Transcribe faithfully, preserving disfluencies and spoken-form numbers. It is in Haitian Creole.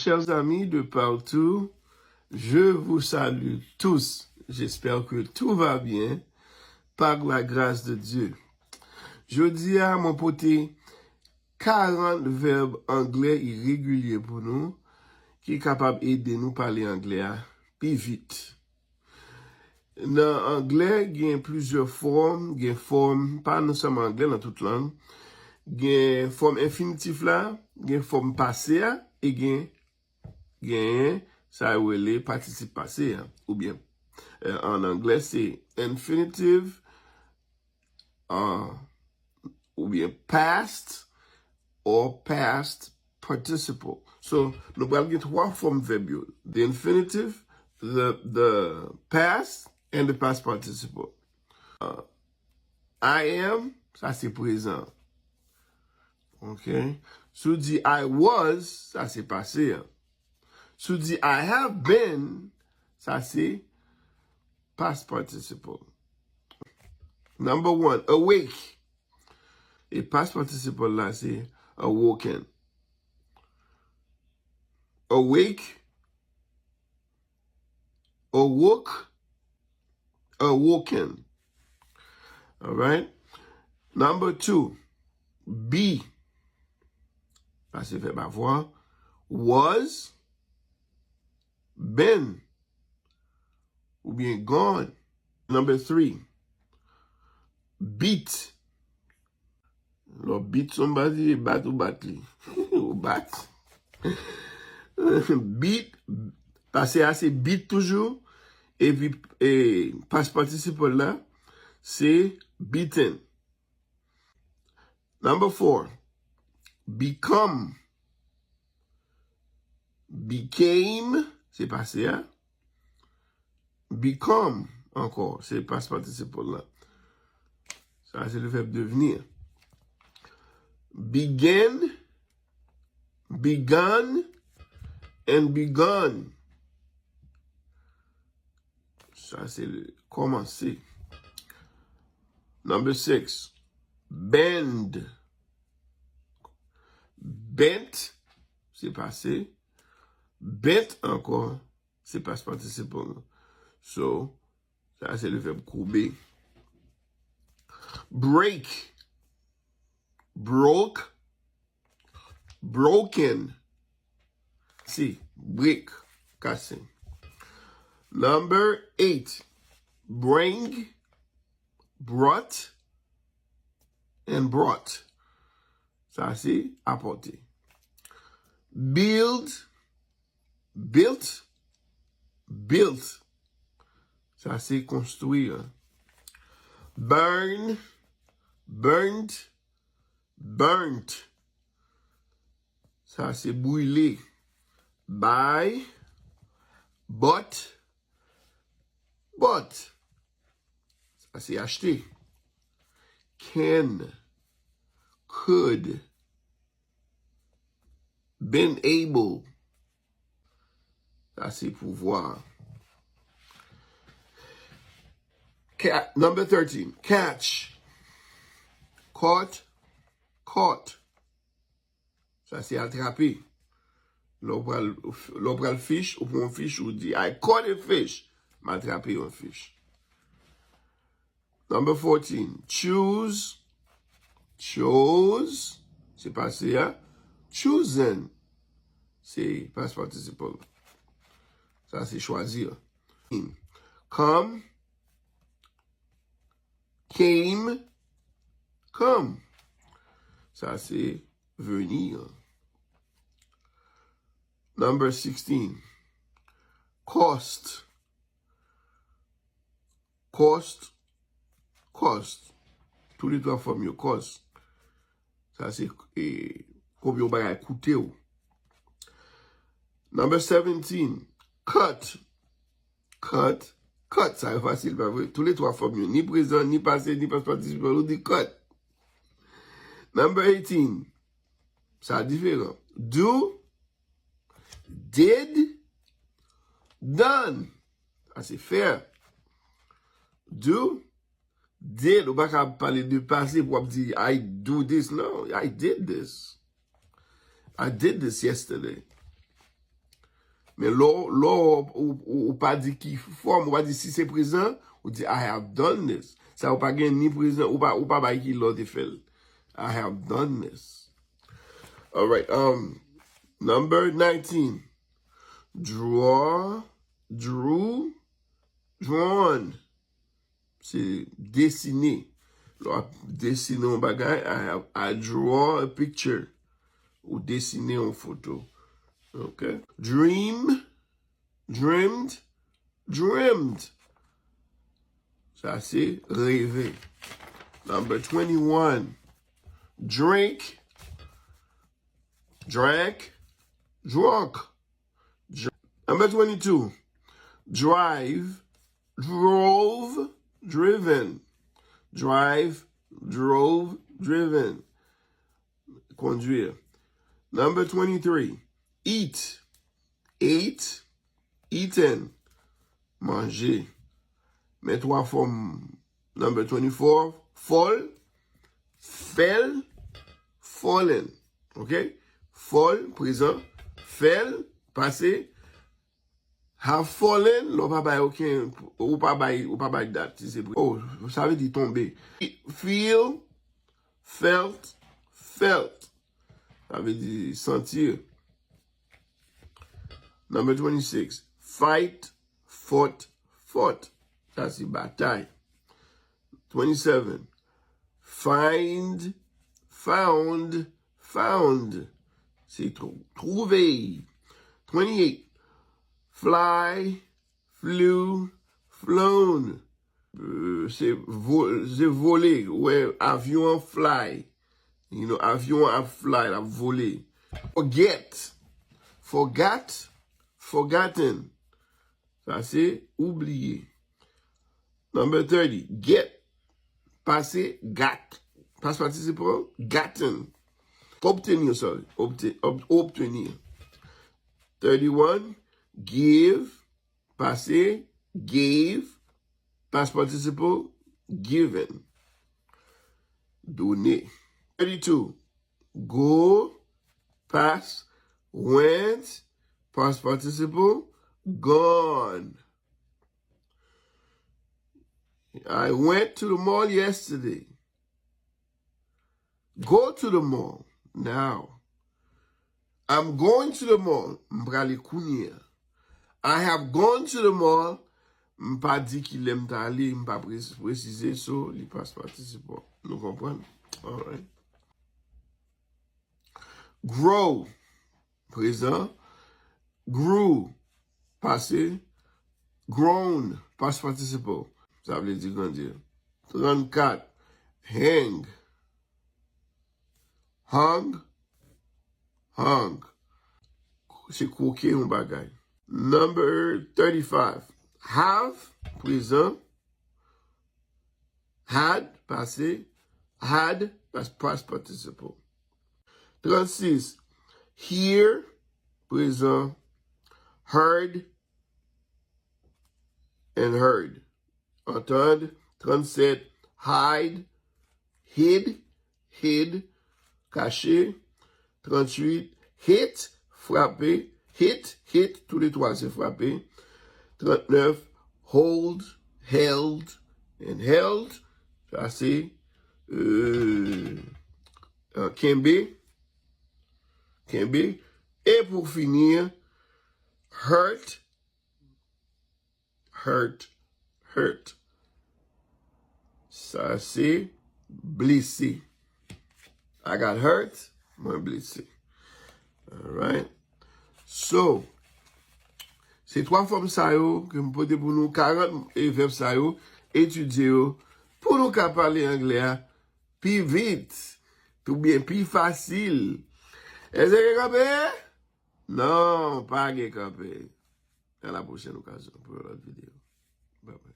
Chers amis de partout, je vous salue tous. J'espère que tout va bien par la grâce de Dieu. Jodi a, mwen pote karant vèb anglè iregilye pou nou ki kapab ede nou pale anglè a pi vit. Nan anglè, gen plizyè fòm, gen fòm, pa nan sèlman anglè, nan tout lang. Gen fòm enfinitif la, gen fòm pase a, e gen, genyen sa yo rele patisip pase a, oubyen, eh, an anglè, se infinitive, ah, oubyen past or past participle. So, nou pral gen twa fòm vèb yo. The infinitive, the, the past, and the past participle. Uh, I am, sa se prezan. Ok? Si w di I was, sa se pase a. Si w di I have been, sa se past participle. Number one, awake. E past participle la se awoken. Awake, awoke, awoken. Alright? Number two, be. Sa se vèb avoir. Was, been, oubyen gone. Number three, beat. Lè w beat somebody, bat ou bat li. Ou bat. Beat, pase a se beat toujou. Epi, e, past participle la, se beaten. Number four, become. Became, se pase a. Become, ankò, se past participle la. Sa se le verbe devenir. Begin, begun, and begun. Sa se le kòmanse. Number six, bend. Bent, se pase. Bent ankò, se past participle. So, sa se le verbe courber. Break, broke, broken. Si, break, kase. Number eight, bring, brought, and brought. Sa se apòte. Build, built, built. Sa se konstwi. Burn, burned, burnt. Sa se brile. Buy, bought, bought. Sa se achte. Can, could, been able. Sa se pouvwa. Ca-, number thirteen, catch. Caught, caught. Sa se atrape. Lè w pral, lè w pral fish, ou pran yon fish, ou di, "I caught a fish." M atrape yon fish. Number fourteen, choose, chose, se pase a. Chosen, se past participle. Sa se chwazi. Come, came, come. Sa se venir. Number sixteen, cost, cost, cost. Tou le twa fòm yo, cost. Sa se, e, konbyen yon bagay koute w. Number seventeen, cut, cut, cut. Sa yo fasil, pa vre? Tou le twa fòm yo, ni prezan, ni pase, ni past participle, ou di cut. Number eighteen, sa diferan. Do, did, done. Sa se fè. Do, did. Ou pa ka pale de pase pou w ap di, "I do this." No, I did this. I did this yesterday. Men lè w, lè w, ou, ou, ou pa di ki fòm, ou pa di si se prezan, ou di I have done this. Sa ou pa gen ni prezan, ou pa, ou pa bay ki lè w te fè l. I have done this. All right, um, number nineteen. Draw, drew, drawn. Se desine. Lè w ap desine yon bagay, I have, I draw a picture. Ou desine yon foto. Ok? Dream, dreamed, dreamed. Sa se reve. Number twenty-one. Drink, drank, drunk. Dr- Number twenty-two. Drive, drove, driven. Drive, drove, driven. Conduire. Number twenty-three. Eat, ate, eaten. Manje. Men twa fòm. Number twenty-four. Fall, fell, fallen. Ok? Fall, prezan. Fell, pase. Have fallen, lè w pa bay okenn, ou pa bay, ou pa bay dat, si se pre-, oh, sa vle di tonbe. Feel, felt, felt. Sa vle di santi. Number twenty-six. Fight, fought, fought. Sa se batay. Twenty-seven. Find, found, found. Se trou-, trouve. Twenty-eight. Fly, flew, flown. Euh, se vo-, se vole. Ou wè avyon an fly. You know, avyon an ap fly, l ap vole. Forget, forgot, forgotten. Sa se oubliye. Number thirty. Get. Pase, got. Past participle, gotten. Obtenir, sorry. Obte-, ob-, obtenir. Thirty-one. Give. Pase, gave. Past participle, given. Done. Thirty-two. Go, past, went, past participle, gone. I went to the mall yesterday. Go to the mall now. I'm going to the mall. M prale kounye a. I have gone to the mall. M pa di ki lè m t ale, m pa pre-, presize, so li past participle. Nou konprann? Alright. Grow, prezan. Grew, pase. Grown, past participle. Sa vle di grandi. Trannkat. Hang. Hung. Hung. Se kwoke yon bagay. Number thirty-five. Have, prezan. Had, pase. Had, pas-, past participle. Trannsis. Hear, prezan. Heard and heard. Antann. Trannset. Hide, hid, hid, kache. Tranntuit. Hit, frape. Hit, hit, tou le twa se frape. Trannèf. Hold, held, and held. Sa se, euh, euh, kenbe. Kenbe. E pou fini, hurt, hurt, hurt. Sa se blese. I got hurt, mwen blese. Alright. So, se twa fòm sa yo ke m pote pou nou, karant e vèb sa yo, etidye yo, pou nou ka pale anglè a pi vit, oubyen pi fasil. Èske gen kanpe? Non, pa gen kanpe. À la prochaine occasion pour une autre vidéo. Bye bye.